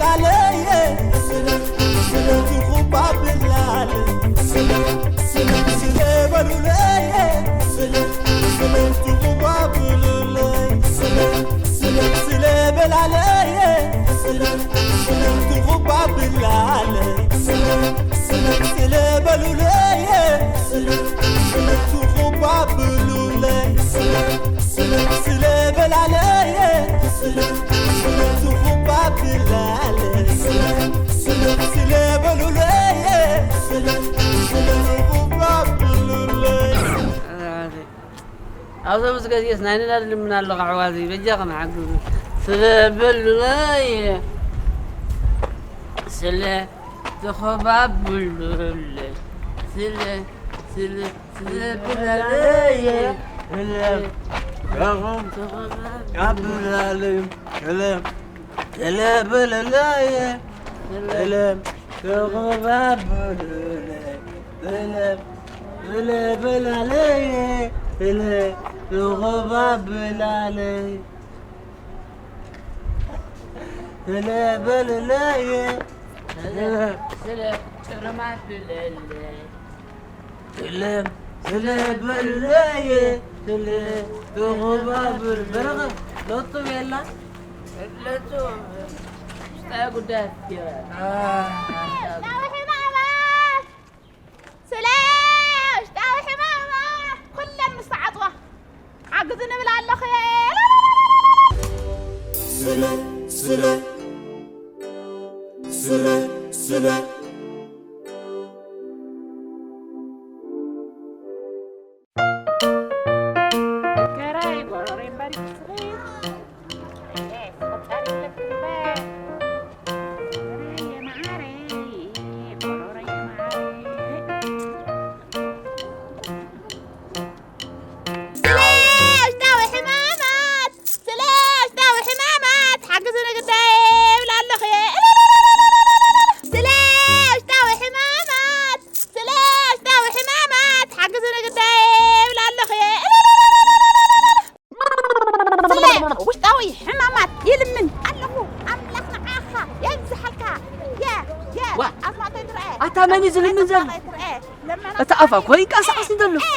ላለየ ስለ ስለ ትኹባብላለ ስለ ስለ ስለ በሉለየ ስለ ስለ ትኹባብሉለይ ስለ ስለ ስለ በላለየ ስለ ስለ ትኹባብላለ ስለ ስለ ስለ በሉለየ ስለ ስለ ትኹባብሉለይ ስለ ስለ ስለ በላለየ ስለ ስለ ትኹባብላለ ስለ ስለ ስለ በሉለየ ስለ ስለ ትኹባብሉለይ። ኣብዞም ዝገዝየስ ናይ ነዳዲ ልምን ኣለኹ ኣሕዋተይ በጃኹም ሓግዙ ስለ በሉለየ ስለ ተኸባብሉለይ ስለ ስለ ስለ ብላለየ ስለ ተኸባብ- ተኸባብሉለይ ስለ ስለ ብላለየ ስለ ተኸባብሉለይ ስለ ስለ ብላለየ ስለ ተኸባብላለይ ስለ በሉለየ ስለ ስለ ጭርማት ብለለይ ስለ ስለ በሉለየ ስለ ተኸባብር በረኸ ለጡ የላ ለጡ ውሽጣዊ ጉዳይ ይበል። ውሽጣዊ ሕማማት ስለ ውሽጣዊ ሕማማት ኩለን ምስ ተዓፅዋ ሓግዙ ንብል ኣለኹ። ስለ ስለ ስለ ስለ ስለ ውሽጣዊ ሕማማት፣ ስለ ውሽጣዊ ሕማማት ሓግዙ ንግዳይ ይብል ኣለኹ። ስለ ውሽጣዊ ሕማማት፣ ስለ ውሽጣዊ ሕማማት ሓግዙ ንግዳይ ይብል ኣለኹ። ስለ ውሽጣዊ ሕማማት ይልምን ኣለኹ። ኣምላኽ ንዓኻ የብዝሓልካ። የ፣ የ፣ ዋ። ኣስማተይ ትረአ። ኣታ መን እዩ ዝልምን ዘሎ? ኣስማተይ ትረአ። ለመና እታ ኣፋ እኮ ይንቀሳቐስ እዩ ዘሎ። እ፣ እ።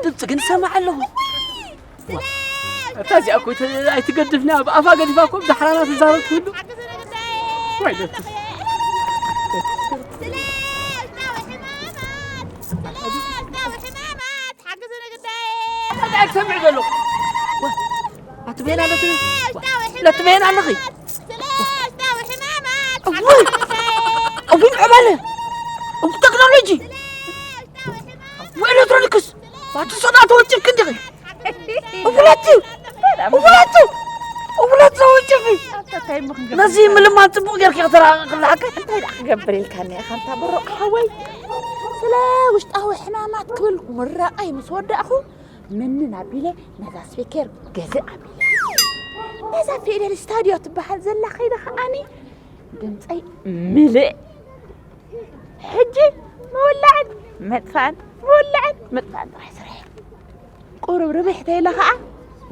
ድምፂ ግን ሰማዕ ኣለኹ። ስለ ዋ። እታ እዚኣ እኮ ኣይተ-፣ ኣይትገድፍና። ብኣፋ ገዲፋ እኮ ብዳሕራና ትዛረብ ትህሉ። ሓግዚ ንግዳይ። ወይ ዶ። ስለ ውሽጣዊ ሕማማት፣ ስለ ውሽጣዊ ሕማማት ሓግዚ ንግዳይ። እንታይ ትሰምዕ ዘሎ? ዋ። ኣትበየን ኣለኺ? ለትበየን ኣለኺ? እውይ! እውይ፣ ምዕባለ! እብ ቴክኖሎጂ! ወኤሌክትሮኒክስ! ኣቲ ሰብኣ ተወጭብኪ እንዲኺ! እውለቱ! እውለቱ! እውለቱ ተወጭብኪ! ነዚ ምልማን ጽቡቕ ጌርኪ ከተራቕቕላ ሓቀ? እንታይ ደኣ ክገብር ኢልካኒ ኢኻ ኣንታ ብሩቕ ሓወይ? ስለ ውሽጣዊ ሕማማት ክብል ምረቓይ ምስ ወዳእኹ፣ ምንን ኣቢለ ነዛ ስፒከር ገዝእ ኣቢለ። ነዛ ፊደል ስታድዮ ትበሃል ዘላ ከይደ ከዓኒ ድምፀይ ምልእ። ሕጂ ምውላዕን ምጥፋእን፣ ምውላዕን ምጥፋእን ጥራሕ ስራሕ። ቁሩብ ርብሕ ተይለ ከኣ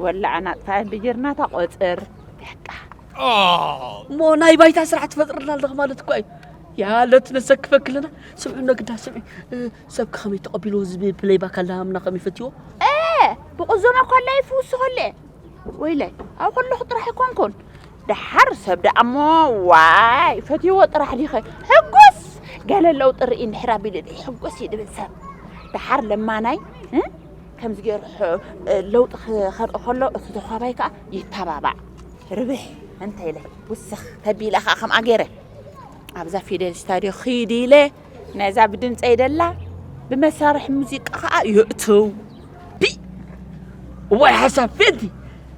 ወላዕን ኣጥፋእን ብጅርናታ ቆጽር። በቃ። እሞ ናይ ባይታ ስራሕ ትፈጥርልና ኣለኺ ማለት እኮ እዩ። ያ ለት ነሰክፈክልና። ስምዑ ነግዳ ስምዒ። እ፣ ሰብ ከመይ ተቐቢልዎ ዝብል ፕሌይባክ ኣላምና ከመይ ፈትዎ? እ፣ ብቕዞማ እኳ ኣላ ይፍውስኸለ። ወይለይ፣ ኣብ ከለኹ ጥራሕ ኣይኮንኩን። ደሓር ሰብ ደኣ እሞ ዋይ፣ ፈትይዎ ጥራሕ ዲኸ? ሕጉስ! ገለ ለውጢ ርኢ እንድሕር ኣቢሉ ሕጉስ እዩ ድብል ሰብ። ደሓር ለማናይ፣ እ፣ ከምዚ ገይሩ ሕ-፣ ለውጢ ክኸርኦ ከሎ እቲ ተዃባይ ከኣ ይተባባዕ። ርብሕ እንተ ኢለ ውስኽ ተቢለ ከኣ ከምኣ ገይረ ኣብዛ ፊደል ስታድዮ ኺድ ኢለ ነዛ ብድምፀይ ደላ ብመሳርሒ ሙዚቃ ከኣ የእትው። ፒ! እዋይ ሓሳብ ፌንቲ!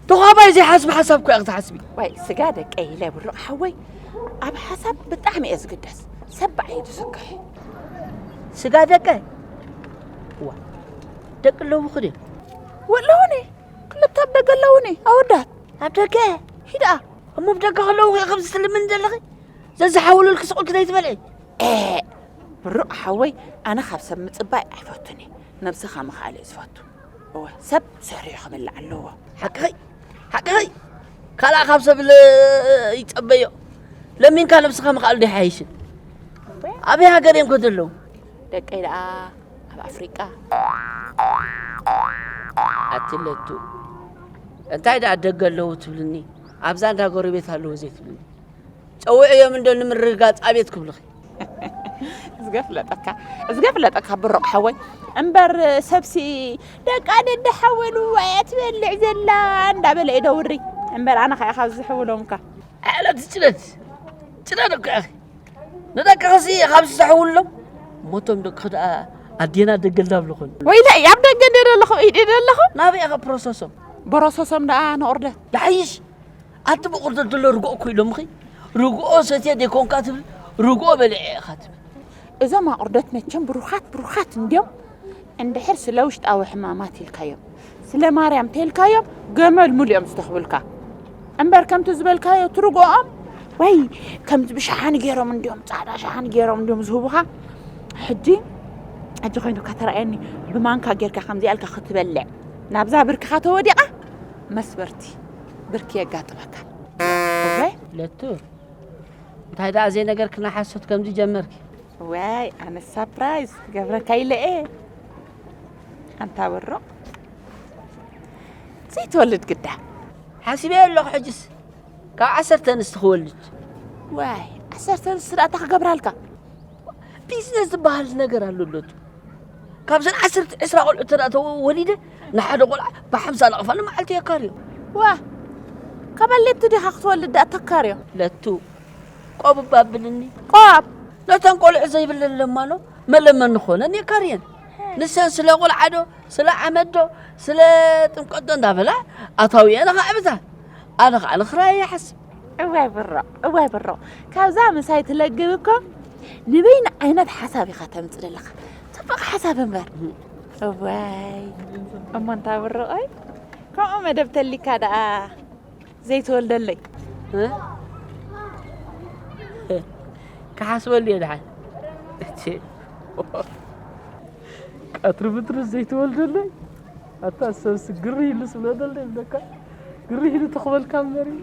ተዃባይ ዘይሓስብ ሓሳብ እኮ ኢኺ ትሓስቢ። ዋይ ስጋ ደቀይ ኢለ ብሩቕ ሓወይ፣ ኣብ ሓሳብ ብጣዕሚ እየ ዝግደስ። ሰብ በዓይ ዝስክሕ። ስጋ ደቀ? እዋ፣ ደቂ ኣለውኺ ድዮም? ወለውኒ፣ ክልተ ኣብ ደገ ኣለውኒ፣ ኣወዳት። ኣብ ደገ? ሂዳ። እሞ ኣብ ደገ ከለዉ ከምዚ ትልምኒ ዘለኺ? ዘዝሓወለልኪ ስቕ ኢልኪ ዘይትበልዒ? ኤእ፣ ብሩቕ ሓወይ፣ ኣነ ካብ ሰብ ምጽባይ ኣይፈቱን እየ። ነብስኻ ምኽኣል እየ ዝፈቱ። እወ፣ ሰብ ስርሑ ክብላዕ ኣለዎ። ሓቅኺ፣ ሓቅኺ። ካልኣ ካብ ሰብ ለ-፣ ይጸበዮ። ለሚንካ ነብስኻ ምኽኣል ዶ ይሓይሽን? ኣበይ ሃገር እዮም ከ ዘለዉ? ደቀይ ደኣ ኣብ ኣፍሪቃ። ኣቲ ለቱ፣ እንታይ ደኣ ደገ ኣለዉ ትብልኒ? ኣብዛ እንዳ ጎረቤት ኣለዉ ዘይትብልኒ? ጸውዕዮም እንዶ ንምርግጋጽ ኣቤት ክብሉኺ። እዝገ ፍለጠካ፣ እዝገ ፍለጠካ ብሩቕ ሓወይ። እምበር ሰብሲ ደቃ ደደ ሓወሉ እያ ትበልዕ ዘላ እንዳበለ እዩ ደውሪ። እምበር ኣነ ኸኣ ካብዚ ዝሕውሎምካ። ኣዕለት ጭነት፣ ጭነት እኮ ኢኺ። ንደቅኺሲ ካብዚ ዝሕውሎም፣ ሞቶም ደቅኺ ደኣ ኣዴና ደገ እንዳብልኹን። ወይለ፣ ኣብ ደገ እንደ ዘለኹ፣ ኢደ ዘለኹ። ናበይ ኢኻ ፕሮሰሶም? ፕሮሰሶም ደኣ ንቑርደት። ይሓይሽ። ኣቲ ብቑርደት ዘሎ ርግኦ እኮ ኢሎምኺ። ርግኦ ሰትየ ደይኮንካ ትብል፣ ርግኦ በሊዐ ኢኻ ትብል። እዞም ኣቑርደት መቸም ብሩኻት፣ ብሩኻት እንድዮም። እንድሕር ስለ ውሽጣዊ ሕማማት ኢልካዮም፣ ስለ ማርያም ተልካዮም፣ ገመል ሙሉ እዮም ዝተኽብልካ። እምበር ከምቲ ዝበልካዮ ትርግኦም፣ ወይ ከምዚ ብሸሓኒ ገይሮም እንድዮም፣ ጻዕዳ ሸሓኒ ገይሮም እንድዮም ዝህቡኻ። ሕጂ፣ ሕጂ ኮይኑካ ተራእየኒ፣ ብማንካ ጌርካ ከምዚኣ ኢልካ ክትበልዕ፣ ናብዛ ብርክኻ ተወዲቓ፣ መስበርቲ ብርኪ የጋጥመካ። ኦኬ? ለቱ፣ እንታይ ደኣ ዘይነገርክና ሓሶት ከምዚ ጀመርኪ? ዋይ፣ ኣነ ሳፕራይዝ ክገብረካ ኢለ እየ። ኣንታ በሮ፣ ዘይትወልድ ግዳ። ሓሲበዮ ኣለኹ ሕጅስ፣ ካብ ዓሰርተ ኣንስቲ ክወልድ። ዋይ፣ ዓሰርተ ኣንስቲ ደኣ እንታይ ክገብራልካ? ቢዝነስ ዝበሃል ነገር ኣሎ ለቱ። ካብዘን ዓሰርተ ዕስራ ቆልዑ እንተ ደኣ ተወ-፣ ወሊደ፣ ንሓደ ቆልዓ ብሓምሳ ናቕፋ ንመዓልቲ የካርዮ። ዋ፣ ካብ ኣሌቱ ዲኻ ክትወልድ ደኣ ተካርዮ? ለቱ፣ ቆብ እባ ኣብልኒ። ቆብ? ነተን ቆልዑ ዘይብለን ለማኖ መለመኒ ክኾነን የካርየን። ንሰን ስለ ቆልዓ ዶ፣ ስለ ዓመት ዶ፣ ስለ ጥምቀት ዶ እንዳበላ ኣታዊአን ኸዕብታ። ኣነ ኸዓ ንኽራየ ይሓስብ። እዋይ ብሮ፣ እዋይ ብሮ። ካብዛ ምሳይ ትለግብ እኮ ንበይኑ ዓይነት ሓሳብ ኢኻ ተምጽእ ዘለኻ። ጽቡቕ ሓሳብ እምበር። እዋይ። እሞ እንታ ብሮኣይ፣ ከምኡ መደብ ተሊካ ደኣ ዘይትወልደለይ? እ? ክሓስበሉ እየ ደሓን። እቺ ቀትሪ ብትሪ ዘይትወልደለይ? ኣታ ሰብስ ግሪ ኢሉ ስለ ደለ ይብለካ። ግሪ ኢሉ ተኽበልካ እምበር እዩ።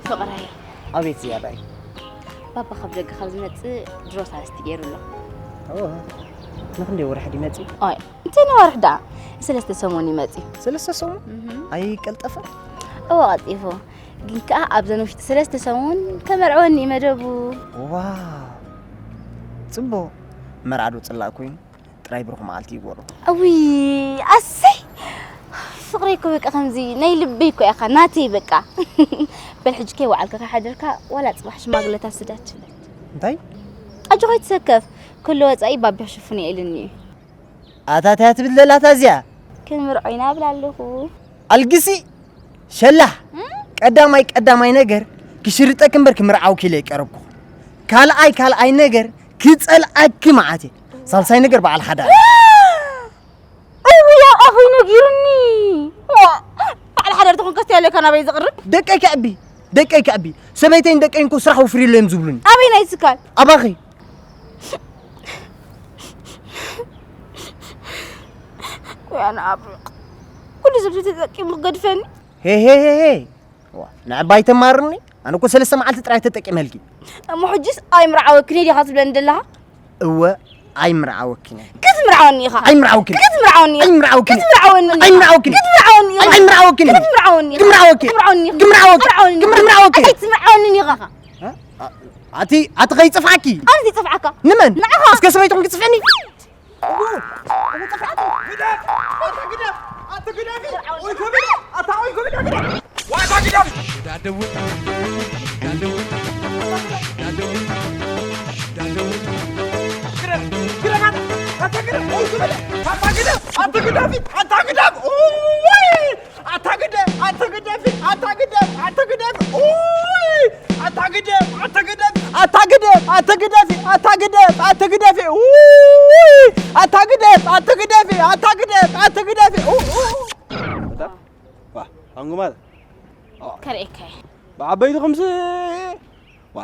ፍቕረይ። ኣቤት ዝያዳይ። ባባ ካብ ደገ ካብ ዝመጽእ ድሮ ሳልስቲ ገይሩ ኣሎ። ኦ፣ ንኽንደይ ወርሒ ድዩ መጺኡ? ኣይ፣ እንታይ ነዋርሕ ደኣ? ሰለስተ ሰሙን እዩ መጺኡ። ሰለስተ ሰሙን? እህ። ኣይቀልጠፈ? እወ ቀልጢፉ። ግን ከኣ ኣብዘን ውሽጢ ሰለስተ ሰሙን ከመርዕወኒ እዩ መደቡ። ዋው። ጽቡቕ። መርዓ ዶ ጽላእ ኮይኑ? ጥራይ ብሩኽ መዓልቲ ይግበሮ። እውይ፣ ኣሰይ! ፍቕረይ እኮ በቃ ከምዚ ናይ ልበይ እኮ ኢኻ፣ ናተይ በቃ። በል ሕጂ ከይወዓልካ ከይሓደርካ ዋላ ጽባሕ ሽማግለታት ስደድ። እንታይ? ኣጆኻ ኣይትሰከፍ፣ ኩሉ ወጻኢ ባቢ ክሽፍኖ እየ ኢሉኒ እዩ። ኣታ እንታይ ትብል ዘላ እታ እዚኣ? ክንምርዖ ኢና እብል ኣለኹ። ኣልግሲ! ሸላሕ! እም? ቀዳማይ ቀዳማይ ነገር ክሽርጠኪ እምበር ክምርዓውኪ ኢለ ኣይቀረብኩ። ካልኣይ ካልኣይ ነገር ክጸልኣኪ መዓት እየ። ሳልሳይ ነገር በዓል ሓዳር። እውይ፣ ኣፉይ ነጊሩኒ። ዋ፣ በዓል ሓዳር ተኾንከስ ያለካ ናበይ ዝቕርብ? ደቀይ ከዕቢ፣ ደቀይ ከዕቢ። ሰበይተይን ደቀይን እኮ ስራሕ ወፍሪ ኣሎ እዮም ዝብሉኒ። ኣበይ ናይ ትካል? ኣባኺ። ወይ ኣነ ኣብሪቕ። ኩሉ ሰብ ተጠቂሙ ክገድፈኒ። ሄ፣ ሄ፣ ሄ፣ ሄ። ዋ፣ ንዕባይ ተማርኒ? ኣነ እኮ ሰለስተ መዓልቲ ጥራይ ተጠቂመልኪ። እሞ ሕጅስ ኣይምርዓወክን እየ ዲኻ ትብለኒ ዘለኻ? እወ፣ ኣይምርዓወክን እየ። ክትምርዓወኒ ኢኻ። ኣይምርዓወክን። ክትምርዓወኒ። ኣይምርዓወክን። ክትምርዓወኒ። ኣይምርዓወክን። ክትምርዓወኒ ኢኻ። ኣይምርዓወክን። ክትምርዓወኒ ኢኻ። ክምርዓወኪ። ክትምርዓወኒ ኢኻ። ክምርዓወኪ። ክምርዓወኪ። ኣይትምርዓወኒ ኢኻ። እ? ኣቲ፣ ኣቲ ከይጽፍዓኪ። ኣነ ከይጽፍዓካ። ንመን? ንዓኻ። እስከ ሰበይትኹም ክጽፍዕኒ? ኣታ ግደፍ፣ ኣታ ግደፍ፣ ኡይ! ኣታ ግደፍ፣ ኣታ ግደፊ፣ ኣታ ግደፍ፣ ኣታ ግደፍ፣ ኡይ! ኣታ ግደፍ፣ ኣታ ግደፍ፣ ኣታ ግደፍ፣ ኣታ ግደፊ፣ ኣታ ግደፍ፣ ኣታ ግደፊ፣ ኡይ! ኣታ ግደፍ፣ ኣታ ግደፊ፣ ኣታ ግደፍ፣ ኣታ ግደፊ፣ ኡ፣ ኡ። ዋ፣ ኣንጉማል። ዋ። ከርእየካ እየ። ብዓበይትኹምሲ፣ ዋ፣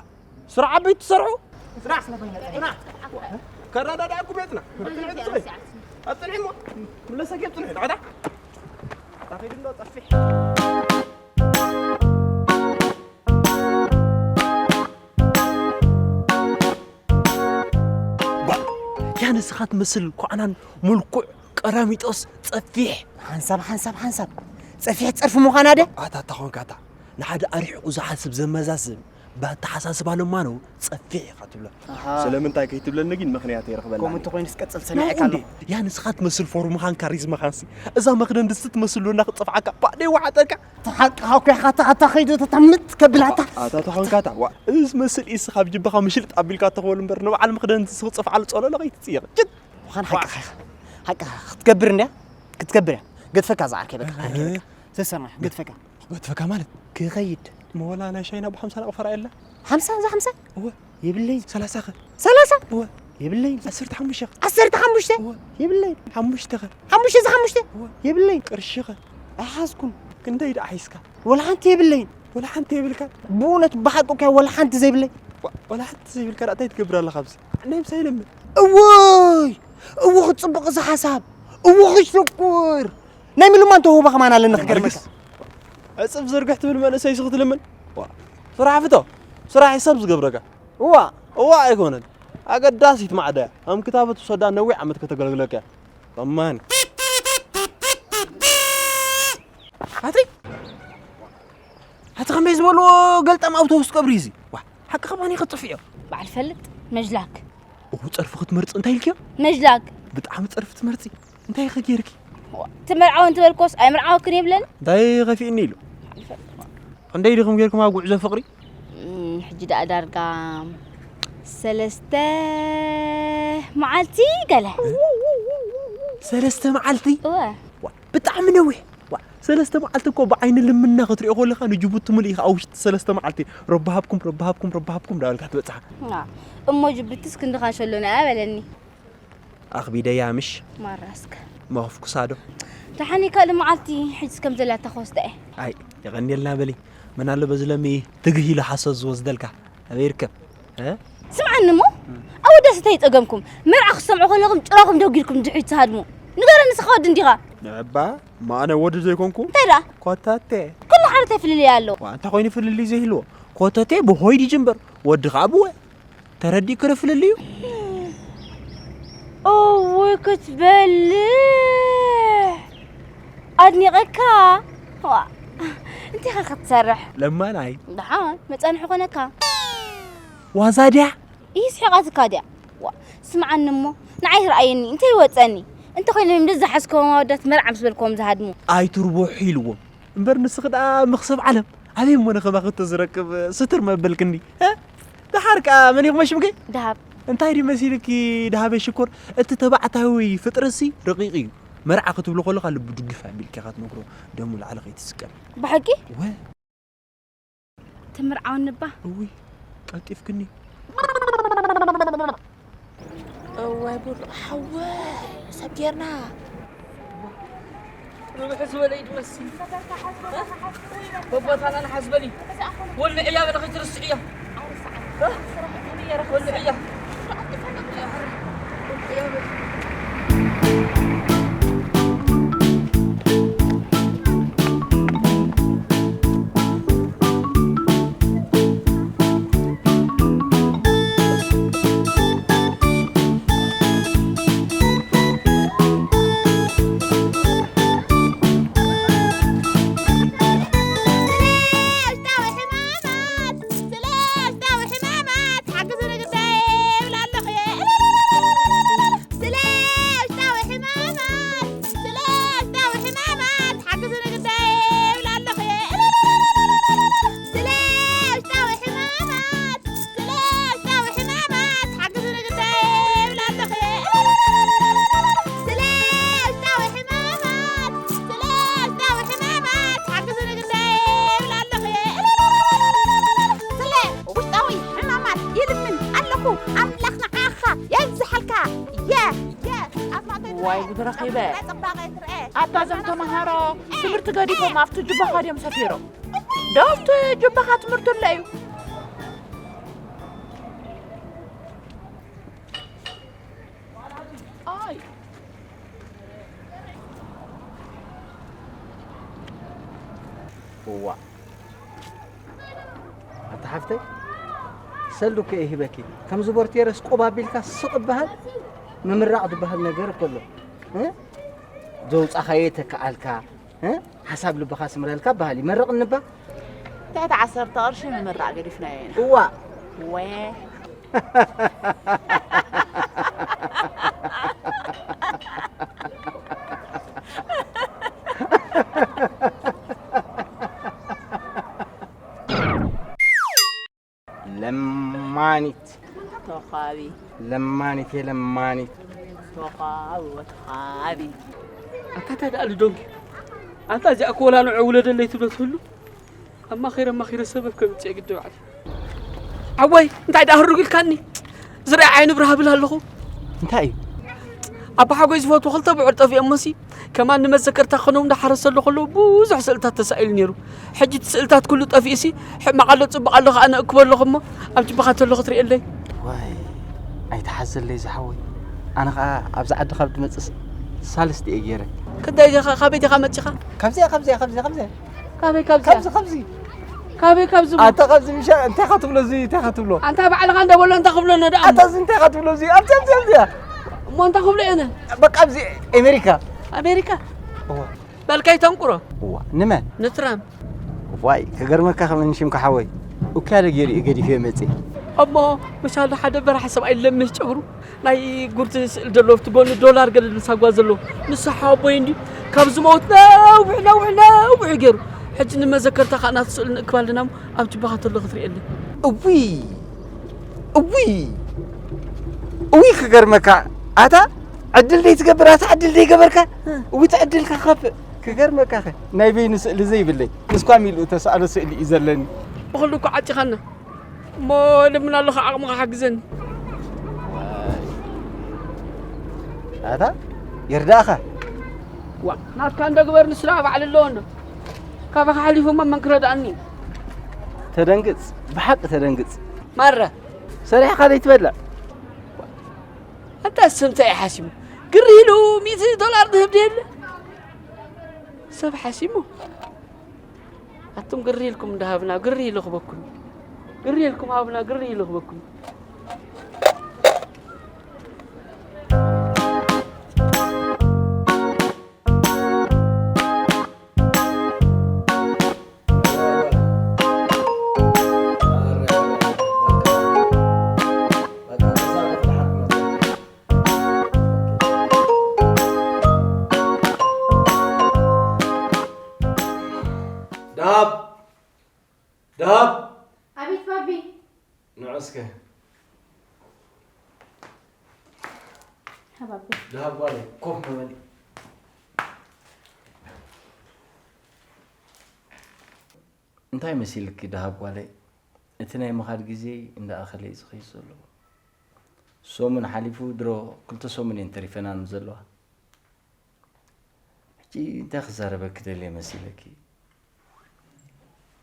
ስራሕ ዓበይቲ ትሰርሑ? ስራሕ ስለ ኮይነ፣ ስራሕ። ከረዳዳእኩም እየ ጽናሕ። ኣብ ጽንሒ እሞ፣ ምለሰኪ ኣብ ጽንሒ፣ ዳዕዳ። ኣታ ኸይዱ እንዶ ጸፊሕ። ባ፣ ያ ንስኻ ትመስል ኳዕናን ምልኩዕ ቀራሚጦስ ጸፊሕ። ሓንሳብ፣ ሓንሳብ፣ ሓንሳብ። ጸፊሕ ጸርፊ ምዃና ደ? ኣታ፣ ኣታ ኾንካ ኣታ። ንሓደ ኣርሒቑ ዝሓስብ ዘመዛዝን ብኣተሓሳስባ ለማኖ ጸፊሕ ኢኻ ትብሎ። ኣሃ። ስለምንታይ ከይትብለኒ ግን ምኽንያት የረኽበላ። ከምኡ እንተኾይኑስ ቀጽል፣ ናይ ሰሚዐካ እንዴ? ኣለኹ። ያ ንስኻ ትመስል ፎርምኻን ካሪዝማኻንሲ። እዛ መኽደን ድስቲ ትመስል ሎና ክትጸፍዓካ። ባዕደይ ወሓጠካ። ተሓቅኻ እኮ ኢኻ፣ ኣታ፣ ኣታ ኸይዱ ተተምት ከብል ኣታ። ኣታ ተኾንካ ኣታ። ዋ፣ እዚ ዝመስል ኢስኻ ኣብ ጅባኻ ምሽልጥ ኣቢልካ ተኽበሉ እምበር፣ ንበዓል መኽደን ድስቲ ክትጸፍዓሉ ጸለሎ ከይትጽየቕ። ጭት! ምዃን ሓቅኻ ኢኻ። ሓቅኻ ክትገብር እንድያ? ክትገብር እያ። ገድፈካ ዝዓርከይ በቃ። ኣህ። ዓርከይ በቃ። ሰሰማ፣ ገድፈካ። ገድፈካ ማለት? ክኸይድ። መወላ ናይ ሻይና ብሓምሳ ናቕፈራ የላ? ሓምሳ፣ እዛ ሓምሳ? እወ። የብለይን። ሰላሳ ኸ? ሰላሳ? እወ። የብለይን። ዓሰርተ ሓሙሽተ ኸ? ዓሰርተ ሓሙሽተ? እወ። የብለይን። ሓሙሽተ ኸ? ሓሙሽተ፣ እዛ ሓሙሽተ? እወ። የብለይን። ቅርሺ ኸ? ኣይሓዝኩን። ክንደይ ደኣ ሒዝካ? ወላ ሓንቲ የብለይን። ወላ ሓንቲ የብልካ? ብእውነት ብሓቂ እኮ ወላ ሓንቲ ዘይብለይ። ዋ-፣ ወላ ሓንቲ ዘይብልካ ደኣ እንታይ ትገብር ኣለኻ ኣብዚ? ናይ ምሳይ ለምን? እውይ! እው ክጽብቕ እዚ ሓሳብ! እው ክሽኩር! ናይ ምልማን ተውህቦ ከማን ኣለኒ ክገርመካ። ዕጽፍ ዝርግሕ ትብል መንእሰይ ሲ ክትልምን? ዋ፣ ስራሕ ፍቶ። ስራሕ እዩ ሰብ ዝገብረካ። እዋ። እዋ ኣይኮነን። ኣገዳሲት ማዕዳ እያ። ከም ክታበት ውሰዳ ነዊሕ ዓመት ከተገልግለካ እያ። ከማን። ኣቲ፣ ኣቲ ከመይ ዝበልዎ ገልጣም ኣውቶቡስ ቀብሪ እዚ? ዋ፣ ሓቂ ከማን ይኸጥፍ እዮ። በዓል ፈልጥ፣ መጅላክ። ኦ፣ ጸርፊ ክትመርጺ እንታይ ኢልክዮ? መጅላክ። ብጣዕሚ ጸርፊ ትመርጺ። እንታይ ኢኺ ጌርኪ? ዋ፣ ትመርዓውን ትበልኮስ ኣይምርዓወክን የብለን። እንታይ ከፊእኒ ኢሉ? በዓል ፈልጥ። ክንደይ ዲኹም ጌርኩም ኣብ ጉዕዞ ፍቕሪ? እም፣ ሕጂ ደኣ ዳርጋ ሰለስተ መዓልቲ ገለ። ሰለስተ መዓልቲ? እወ። ዋ፣ ብጣዕሚ ነዊሕ። ዋ፣ ሰለስተ መዓልቲ እኮ ብዓይኒ ልምና ክትሪኦ ከለኻ ንጅቡቲ ሙሉእ ኢኻ ኣብ ውሽጢ ሰለስተ መዓልቲ። ረቢ ሃብኩም፣ ረቢ ሃብኩም፣ ረቢ ሃብኩም እንዳበልካ ትበጽሓ። ና፣ እሞ ጅቡትስ ክንድኻ ሸሎና እያ በለኒ። ኣኽቢደያ ምሽ? ማራስከ። መኽፍኩሳ ዶ? ደሓን ካልእ መዓልቲ፣ ሕጅስ ከም ዘላ ተኸስተ እየ። ኣይ፣ የቐንየልና በሊ። ምን ኣሎ በዚ ለሚ ትግህ ኢሉ ሓሶት ዝወስደልካ? ኣበይ ይርከብ? እ? ስምዓኒ እሞ፣ እም። ኣወዳት እንታይ ይጸገምኩም? መርዓ ክትሰምዑ ከለኹም ጭራኹም ደጊርኩም ድሕሪት ትሃድሙ። ንገረኒ፣ ንስኻ ወዲ እንዲኻ? ንዕባ፣ እማ ኣነ ወዲ ዘይኮንኩ? እንታይ ደኣ? ኮተቴ። ኩሉ ሓደ እንታይ ፍልልይ ኣለዎ? ዋ፣ እንታይ ኮይኑ ፍልልይ ዘይህልዎ? ኮተቴ ብሆይ ድጅምበር፣ ወዲ ኸኣ ብወ። ተረዲእኪ ዶ ፍልልዩ? እውይ ክትበልዕ! ኣድኒቐካ። ዋ፣ እንታይ ኢኻ ክትሰርሕ? ለማናይ። ደሓን መጻንሒ ኮነካ። ዋዛ ድያ? ይስሕቓትካ ድያ? ዋ፣ ስምዓኒ እሞ፣ ንዓይ ርኣየኒ፣ እንታይ ይወጸኒ? እንተኾይኖም ደስ ዝሓዝክዎም ኣወዳት መርዓ ምስ በልክዎም ዝሃድሙ። ኣይትርብሑ ኢልዎም። እምበር ንስኺ ደኣ መኽሰብ ዓለም ኣበይ እሞ ንኸማኺ ተዝረክብ ስትር መበልክኒ፣ እ? ደሓር ከኣ መን ኢኹም ሽምኪ? ደሃብ። እንታይ ድዩ መሲልኪ ደሃበይ ሽኮር? እቲ ተባዕታዊ ፍጥረትሲ ረቂቕ እዩ። መርዓ ክትብሎ ከለኻ ልቡ ድግፍ ኣቢልካ ኢኻ ትነግሮ፣ ደሙ ላዕሊ ከይትስቀል። ብሓቂ? ወ- ትምርዓውኒ እባ። እውይ፣ ቀልጢፍክኒ። እዋይ ብሩቕ ሓወይ፣ ሰብ ጌርና። ርብሒ ዝበለ እዩ ዝመስል። በቦታና ንሓዝ በሊ። ወልዕያ በለ ከይትርስዕያ። ወልዕያ። ስለ ውሽጣዊ ሕማማት፣ ስለ ውሽጣዊ ሕማማት፣ ሓግዝኒ ግዳይ ይብል ኣለኹ። ስለ ውሽጣዊ ሕማማት፣ ስለ ውሽጣዊ ሕማማት፣ ሓግዝኒ ግዳይ ይብል ኣለኹ። ስለ ውሽጣዊ ሕማማት፣ ስለ ውሽጣዊ ሕማማት፣ ሓግዝኒ ግዳይ ይብል ኣለኹ። ስለ ውሽጣዊ ሕማማት ይልምን ኣለኹ። ኣምላኽ ንዓኻ የብዝሓልካ። የ፣ የ፣ ኣስማተይ ዋይ ትርኤ። ጉድ ረኺበ። ጽባቐ ትርኤ። ኣታ እዞም ተምሃሮ ትምህርቲ ገዲፎም ኣብቲ ጁባኻ ድዮም ሰፊሮም? ዶ ኣብቲ ጁባኻ ትምህርቲ ኣሎ እዩ? ኣይ። ሓፍተይ፣ ሰሉ እኮ እየ ሂበኪ። ከምዚ ቦርቴረስ ቆብ ኣቢልካ ስቕ እበሃል፣ ምምራቕ ዝበሃል ነገር እኮ ኣሎ። እ? ዘውጻኻዮ ተከኣልካ፣ እ? ሓሳብ ልብኻ ስምረልካ በሃል። ይመርቕ እንባ? ትሕቲ ዓሰርተ ቅርሺ ምምራቕ ገዲፍናዮ ኢና። እዋ። ወ። ለማኒት። ተኻቢ። ለማኒት፣ የለማኒት። ተኻቢ ወተኻቢ። ኣታ እንታይ ደኣ ልዶንኪ? ኣንታ እዚኣ እኮ ወላ ንዑ ውለደለይ ትብሎ ትህሉ? ኣማኺረ ኣማኺረ ሰበብ ከምጽእ ግዲ ባዕለይ። ሓወይ፣ እንታይ ደኣ ህሩግ ኢልካኒ? ዝረኣ ዓይኒ ብርሃ ብል ኣለኹ። እንታይ እዩ? ኣባ ሓጎይ ዝፈትዎ ክልተ ብዑር ጠፊኦሞሲ፣ ከማን ንመዘከርታ ክኾኖም እንዳሓረሰሉ ከለዉ ብዙሕ ስእልታት ተሳኢሉ ነይሩ። ሕጂ እቲ ስእልታት ኩሉ ጠፊኡሲ፣ ሕማቕ ኣሎ ጽቡቕ ኣሎ ከኣ ነእክቦ ኣለኹ እሞ፣ ኣብ ጅባኻ ተሎ ክትርእየለይ። ዋይ፣ ኣይትሓዘለይ ዝሓወይ። ኣነ ኸኣ ኣብዚ ዓዲ ካብ ድመጽእ ሳልስቲ እየ ገይረ። ክንደይ ዲኻ፣ ካበይ ዲኻ መጺኻ? ካብዚኣ፣ ካብዚኣ፣ ካብዚኣ፣ ካብዚኣ። ካበይ ካብዚኣ? ካብዚ፣ ካብዚ። ካበይ ካብዚ? ኣታ ካብዚ ምሻ፣ እንታይ ኢኻ ትብሎ እዚ? እንታይ ኢኻ ትብሎ? ኣንታ ባዕልኻ እንደ በሎ እንታይ ክብሎ ነዳ? ኣታ እዚ እንታይ ኢኻ ትብሎ እዚ? ኣብዚኣ፣ ኣብዚኣ፣ ኣብዚኣ። እሞ እንታይ ክብሎ እየ ኣነ? በቃ ኣብዚ ኣሜሪካ። ኣሜሪካ? እዋ። በልካይ ተንቁሮ። እዋ፣ ንመን? ንትራምፕ። ዋይ፣ ክገርመካ ከመን ሽምካ ሓወይ። እኮ ያለ ገይሩ እዩ ገዲፈ መጽእ። እሞ መሻሉ ሓደ በራሕ ሰብኣይ ለምሽ ጨብሩ። ናይ ጉርቲ ስእል ዘሎ ኣብቲ ጎኒ ዶላር ገለ ዝሳጓ ዘሎ ንሱ ሓወቦይ እንዲ ካብ ዝመውት ነዊሕ ነዊሕ ነዊሕ ገይሩ። ሕጂ ንመዘከርታ ከዓ ናቲ ስእሉ ንእክብ ኣለና እሞ ኣብ ጅባኻ ተሎ ክትርእየለይ። እውይ እውይ እውይ ክገርመካ ኣታ ዕድል ደይ ትገብር ኣታ ዕድል ደይ ገበርካ እውይ ትዕድልካ ከፍእ ክገርመካ ኸ ናይ በይኑ ስእሊ ዘይብለይ ንስኳ ሚልኡ ተሰኣሎ ስእሊ እዩ ዘለኒ። ብኹሉ እኮ ዓጺኻና። እሞ ልምን ኣለኹ ዓቕምኻ ሓግዘኒ። ኣታ ይርዳእኻ። ዋ ናትካ እንዶ ግበር ንስራ ባዕሉ ኣለዎ እንዶ ካባኻ ሓሊፉ እሞ መን ክረድኣኒ እዩ? ተደንግጽ ብሓቂ ተደንግጽ። ማረ ሰሪሕኻ ዘይትበልዕ። ኣንታ ስምታ እዩ ሓሲሙ ግሪ ኢሉ ሚእቲ ዶላር ዝህብ ድየለ ሰብ ሓሲሙ ኣቱም ግሪ ኢልኩም እንዳሃብና ግሪ ኢሉ ክበኩም ግሪ ኢልኩም ሃብና ግሪ ኢሉ ክበኩም። ዳብ ዳብ ኣቤት ባቢ። ንዑ እስከ። ሃባቢ። ደሃብ ጓለይ፣ ኮፍ ንበል። እንታይ መሲልኪ ደሃብ ጓለይ? እቲ ናይ ምኻድ ግዜ እንዳኣኸለ እዩ ዝኸይድ ዘሎ። ሰሙን ሓሊፉ ድሮ ክልተ ሰሙን እየን ተሪፈናን ዘለዋ። ሕጂ እንታይ ክዛረበኪ ደልየ መሲለኪ?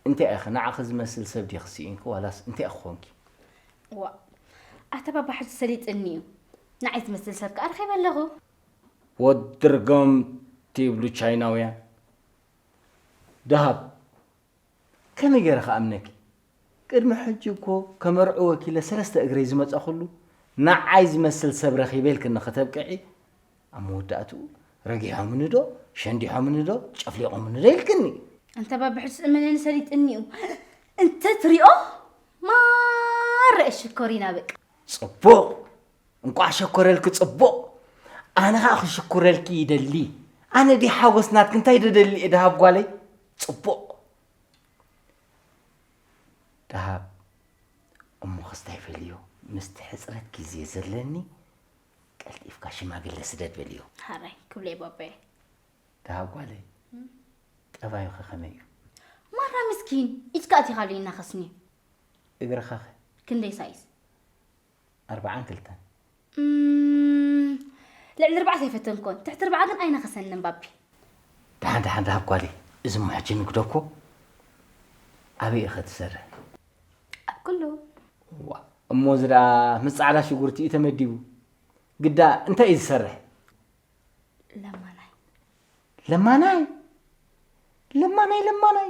እንታይ ኢኺ ንዓኺ ዝመስል ሰብ ዲኺ ስኢንኪ ዋላስ እንታይ ኢኺ ኮንኪ? ዋ ኣታ ባባ ሕጂ ሰሊጥኒ እዩ። ንዓይ ዝመስል ሰብ ከኣ ረኺበ ኣለኹ። ወዲ ርገም ትብሉ ቻይናውያን። ደሃብ ከመይ ገይረ ክኣምነኪ? ቅድሚ ሕጂ እኮ ከመርዕወኪ ኢለ ሰለስተ እግረይ ዝመጻኹሉ ንዓይ ዝመስል ሰብ ረኺበ ኢልክኒ ከተብቅዒ ኣብ መወዳእትኡ ረጊሖምኒ ዶ ሸንዲሖምኒ ዶ ጨፍሊቖምኒ ዶ ኢልክኒ። ኣንታ ባቢ ሕጂ ዝእመነኒ ሰሊጥኒ እዩ። እንተ ትሪኦ ማራ እየ ሽኮሪና በቃ። ጽቡቕ እንቋዕ ሸኮረልኪ ጽቡቕ። ኣነ ኸኣ ክሽኩረልኪ ይደሊ። ኣነ ድየ ሓጎስ ናትኪ እንታይ ደደሊ እየ ደሃብ ጓለይ? ጽቡቕ። ደሃብ እሞ ክስታይ ፈልዮ ምስቲ ሕጽረት ግዜ ዘለኒ ቀልጢፍካ ሽማግለ ስደድ በልዮ። ሓራይ ክብሎ እየ ባባየ። ደሃብ ጓለይ ጠባዩኸ ከመይ እዩ? ማራ ምስኪን ኢድካ ኣቲኻሉ ይናኸስኒ። እግርኻኸ? ክንደይ ሳይዝ? ኣርባዓን ክልተን። እም፣ ልዕሊ ኣርባዕተ ኣይፈተንኮን ትሕቲ ኣርባዓ ግን ኣይነኸሰንን ባቢ። ደሓን ደሓን ደሃብ ጓለይ እዚ እሞ ሕጂ ንግዶ እኮ ኣበይ ኢኸ ትሰርሕ? ኣብ ኩሉ። ዋ እሞ እዚ ደኣ ምስ ጻዕዳ ሽጉርቲ እዩ ተመዲቡ። ግዳ እንታይ እዩ ዝሰርሕ? ለማናይ። ለማናይ ለማናይ ለማናይ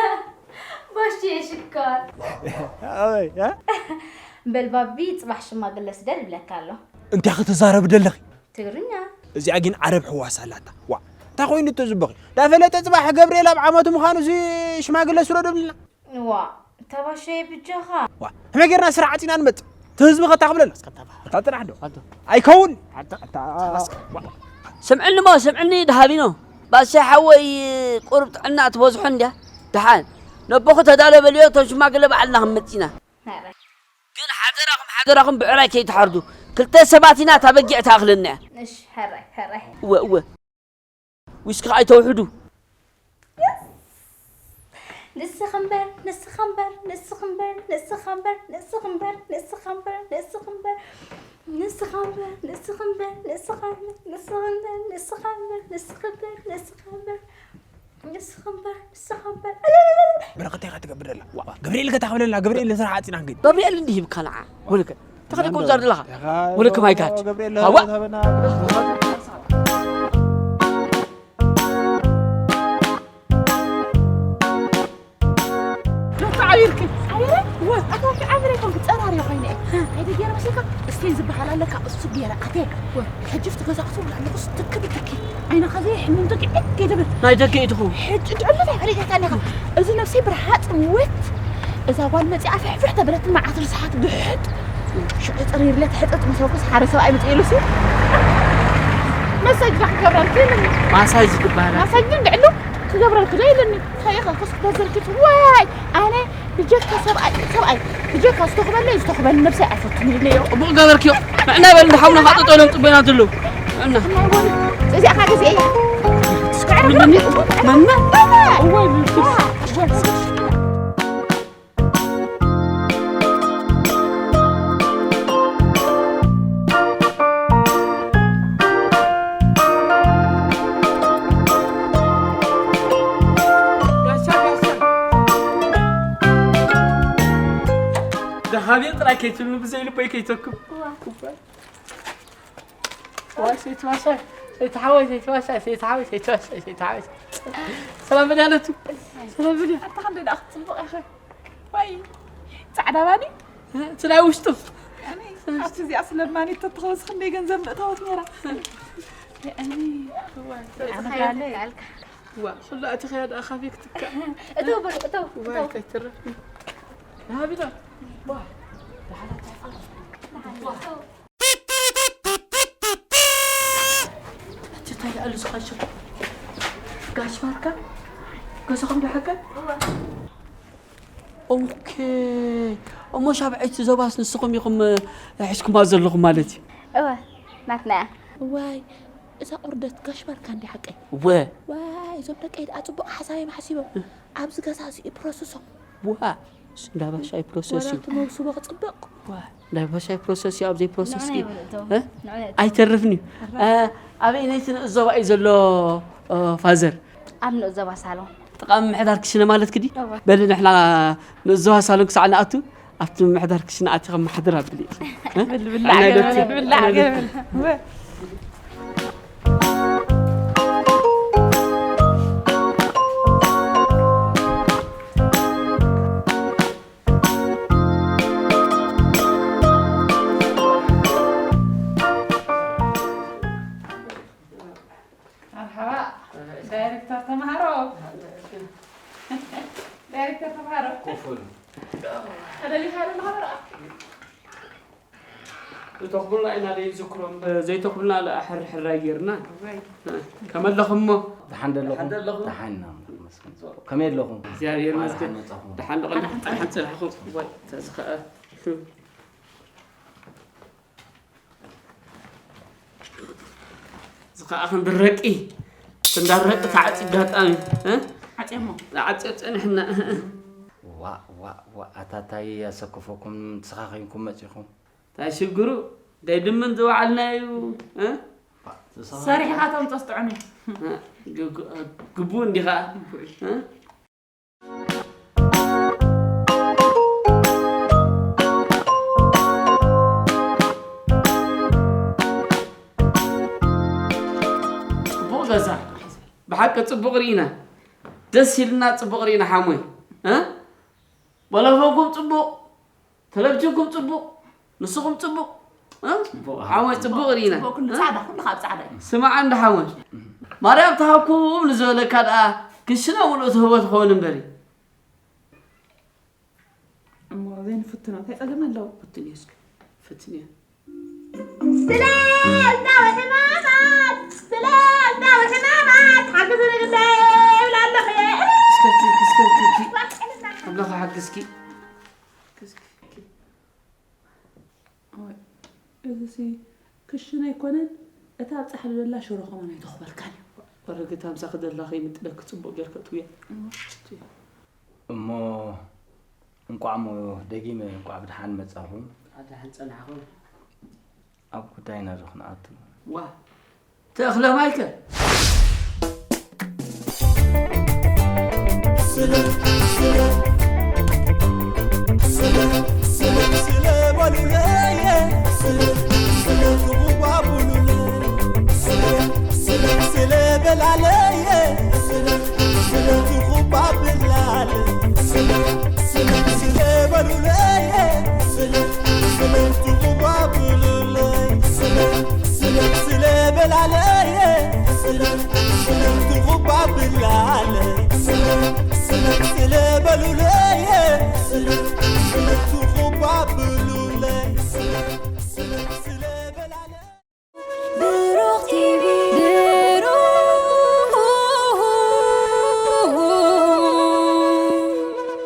ባሽቲ የሽካር። ኣበይ እ? በልባቢ ጽባሕ ሽማግለ ስደድ ብለካ ኣሎ። እንታይ ክትዛረብ ደለኺ? ትግርኛ። እዚኣ ግን ዓረብ ሕዋስ ኣላታ። ዋ፣ እንታይ ኮይኑ እቲ ዝበኺ? ዳፈለጠ ጽባሕ ገብርኤል ኣብ ዓመቱ ምዃኑ እዚ ሽማግለ ስሮ ደብልና። ዋ፣ ተባሸየ ብጃኻ። ዋ፣ ከመይ ጌርና ስራሕ ዓጺና ንመጽእ? እቲ ህዝቢ ከታኽብለና። ኣታ ጥራሕ ዶ? ኣይከውን። ኣታ፣ ኣታ። ስምዕኒ ሞ፣ ስምዕኒ ደሃቢኖ። ባሰይ ሓወይ ቁሩብ ጥዕና ትበዝሖ እንድያ። ደሓን። ነቦኹ ተዳሎ በልዮ፣ እቶም ሽማግለ ባዕልና ክንመጽእ ኢና። ኧረ። ግን ሓደራኹም፣ ሓደራኹም ብዕራይ ከይትሓርዱ። ክልተ ሰባት ኢና፣ እታ በጊዕ ትኣኽለና እያ። እሺ፣ ሕራይ፣ ሕራይ። እወ፣ እወ። ዊስኪ ከኣ ኣይተውሕዱ። ንስኻ እምበር፣ ንስኻ እምበር፣ ንስኻ እምበር፣ ንስኻ እምበር፣ ንስኻ እምበር፣ ንስኻ እምበር፣ ንስኻ እምበር፣ ንስኻ እምበር፣ ንስኻ እምበር፣ ንስኻ እምበር፣ ንስኻ እምበር፣ ንስኻ እምበር፣ ንስኻ እምበር፣ ንስኻ እምበር፣ ንስኻ እምበር፣ ንስኻ እምበር። በረኸት ኢኻ ትገብር ዘላ። ዋ፣ ገብርኤል ከታኽብለላ፣ ገብርኤል ንስራሕ ዓጺና ክንከይድ። ገብርኤል እንዲህ ይብካ ንዓ። ወለከ፣ ተኸደ ቁምጻር ዘለኻ። ወለከ ማይካች። ገብርኤል ሃዋ። ተበና። ዶ ተዓቢርኪ? ዓቢረ? ወ- ኣታ ኣብቲ ዓቢረ ኮንኪ ጸራርዮ ኮይነ እየ። እንታይ ደ ገይረ መሲልካ? እስቴን ዝበሃል ኣለካ፣ እሱ ገይረ ኣትየ። ወ- ሕጂ ኣብቲ ገዛ ክትብል ኣለኹስ ትክ ብትኪ። ዓይንኻ ዘይሕምም ትኪ ዕክ ይትብል። ናይ ደገ እዩ ትኸውን። ሕጂ ትዕሉ እንታይ ፈሊጠካ ኣለኻ? እዚ ነብሰይ ብርሃጽ ምውት። እዛ ጓል መጺኣ ፍሕፍሕ ተበለትን መዓት ርስሓት ግሕጥ። ሽዑ ጽሪርለ ትሕጥጥ ምስ በልኩስ ሓደ ሰብኣይ መጺኡ ኢሉሲ። መሳጅ ዳ ክገብረልኪ ኢሉኒ። ማሳጅ ትበሃል። ማሳጅ ግን ልዕሉ ክገብረልኪ ዶ ኢሉኒ። ከይኸ ክስ ተዘርግት ወይ ኣነ ብጀካ ሰብኣይ፣ ሰብኣይ ብጀካ ዝተኽበለ ዝተኽበለ ነብሰይ ኣይፈቱን ኢለዮ። ጽቡቕ ገበርክዮ። ንዕና በል እንዳ ሓሙና ኻጠጠሎም ጽበና ትሉ። ንዕና። እዚኣ ካ ግዜ እያ። መመ? መመ? እወ፣ እወ። ጋሻ፣ ጋሻ። ደሃብየ ጥራይ ከይትብሉ ብዘይ ልበይ ከይተክም። እዋ። እዋ፣ ሰይቲ ማሻ፣ ሰይቲ ሓወይ፣ ሰይቲ ማሻ፣ ሰይቲ ሓወይ፣ ሰይቲ ማሻ፣ ሰይቲ ሓወይ። ሰላም በል ያለቱ። ሰላም በል። ኣታ ክንደይ ደኣ ክትጽብቕ ኢኻ። ዋይ፣ ጻዕዳ ባኒ? እቲ ናይ ውሽጡ። ኣነ፣ ኣብቲ እዚኣ ስለማኒት ተትኸውስ ክንደይ ገንዘብ ምእታወት ነይራ። ኣነ፣ ኣነ፣ ኣነ፣ ዋ፣ ኩሉ ኣቲ ኸያ ደኣ ካፌ ክትካ። እተው በሉ፣ እተው፣ ዋይ፣ እተው። ከይትረፍ። ሃቢታ። ዋ፣ ደሓን ኣታ። እተው። እቲ እንታይ ደኣ ኣሉ ዝቐሽር? ጋሽ ማርካ? ገዛኹም ዶ ሓቀ? እወ። ኦኬ። እሞ ሻብዐይቲ ዞባስ ንስኹም ኢኹም፣ እ፣ ሒዝኩማ ዘለኹም ማለት እዩ? እወ፣ ናትና እያ። ዋይ፣ እዛ ቁርደት ጋሽ ማርካ እንዲ ሓቀይ? እወ። ዋይ፣ እዞም ደቀይ ደኣ ጽቡቕ ሓሳብ እዮም ሓሲቦም። እ። ኣብዚ ገዛ እዚ እዩ ፕሮሰሶም። ዋ፣ እንዳ ባሻ እዩ ፕሮሰስ እዩ። ዋላ እቲ መውስቦ ክጽብቕ። ዋ፣ ናይ ፕሮሰስ እዩ፣ ኣብ ዘይፕሮሰስ ንዑና እዩ። ይበሉ እቶም። እ? ንዑና እቶም። ኣይተርፍን እዩ። እ፣ ኣበይ ነይቲ ንእስ ዞባ እዩ ዘሎ፣ እ፣ ፋዘር? ኣብ ንኡስ ዞባ ሳሎን። ጥቓ ምምሕዳር ክሽነ ማለት ክዲ? እወ። በሊ ንሕና ንእስ ዞባ ሳሎን ክሳዕ ንኣቱ ኣብቲ ምምሕዳር ክሽነ ኣቲ ከም ማሕደር ኣብሊ። እ? ብላዕ ኣናይ ገበል፣ ዶክተር። ብላዕ ኣናይ ገበል። ዶክተር። ወ- መርሓባ፣ ዳይሬክተር ተምሃሮ። ዳይሬክተር ተምሃሮ። ኮፍ በሉ። ተደሊኻ ዶ ኣለኻ በረኣ? እተኽብሉና ኢና ደይንዝክሮም፣ ዘይተኽብሉና ለኣ ሕር ሕር ኣይጌርና። ወይ። ከመይ ኣለኹም እሞ? ደሓን ዶ ኣለኹም? ደሓን ዶ ኣለኹም? ደሓን ኢና፣ መስገን። ከመይ ኣለኹም? እግዚኣብሔር ይመስገን። ደሓን መጻኹም። ደሓን ዶ ቀን-፣ ደሓን ጽናሕኩም። ወይ፣ ተዝኸ-፣ እዚ ኸኣ ክንዲ ረቂ፣ ክንዳ ረቂ ተዓጽዩ ኣጋጣሚ፣ እ? ዓጽዮሞ። ተዓጽዮ ጸኒሕና። ዋ፣ ዋ፣ ዋ፣ ኣታ ታይ ኣሰከፈኩም፣ ንስኻ ኸይንኩም መጺኹም? እንታይ ሽግሩ? እንታይ ድምን ዝወዓልናዩ፣ እ? ንስኻ ሰሪሕኻ ተምጾስ ጥዑም እዩ። እ፣ ግ-፣ ግ-፣ ግቡእ እንዲኻ፣ እ? ጽቡቕ ገዛ። ብሓቂ ጽቡቕ ርኢና። ደስ ኢልና ጽቡቕ ርኢና ሓሞይ። እ? ቦሎፎንኩም ጽቡቕ፣ ተለቭጅንኩም ጽቡቕ፣ ንስኹም ጽቡቕ። እ? ሓወይ፣ ጽቡቕ ርኢና። ጽቡቕ፣ ኩሉ እ? ጻዕዳ፣ ኩሉ ካብ ጻዕዳ እዩ። ስማዕ እንዳ ሓወይ፣ ማርያም ተሃኩም ንዝበለካ ደኣ ክሽነ ሙሉእ ትህቦ ትኸውን እምበሪ። እሞ ዘይንፍትኖ እንታይ ጸገም ኣለዎ? ፍትን እዩ እስኪ። ፍትን እዩ። ስለ እዝናዊ ሕማማት፣ ስለ እዝናዊ ሕማማት፣ ሓግዝኒ ግዳይ እብል ኣለኹ እየ። እስከ፣ እስከ፣ እስከ፣ ኣምላኽ ሓግዝኪ። እዚ ሲ ክሽነ ኣይኮነን፣ እታ ኣብ ጻሕሊ ዘላ ሽሮ ከማን ኣይተኽበልካን እዩ። ወረገት ኣብዛ ክደላ ከይምጥለኪ ጽቡቕ ጌርካ ትውያ። እሞ እንቋዕ እሞ ደጊመ እንቋዕ ብድሓን መጻኹም። ብድሓን ጸናሕኹም። ኣብ ጉዳይና ዶ ክንኣቱ? ዋ፣ ተኽለ ማይከል። ስለ፣ ስለ፣ ስለ፣ ስለ፣ ስለ በሉለየ፣ ስለ፣ ስለ፣ ትጉባቡሉለ፣ ስለ፣ ስለ፣ ስለ በላለየ።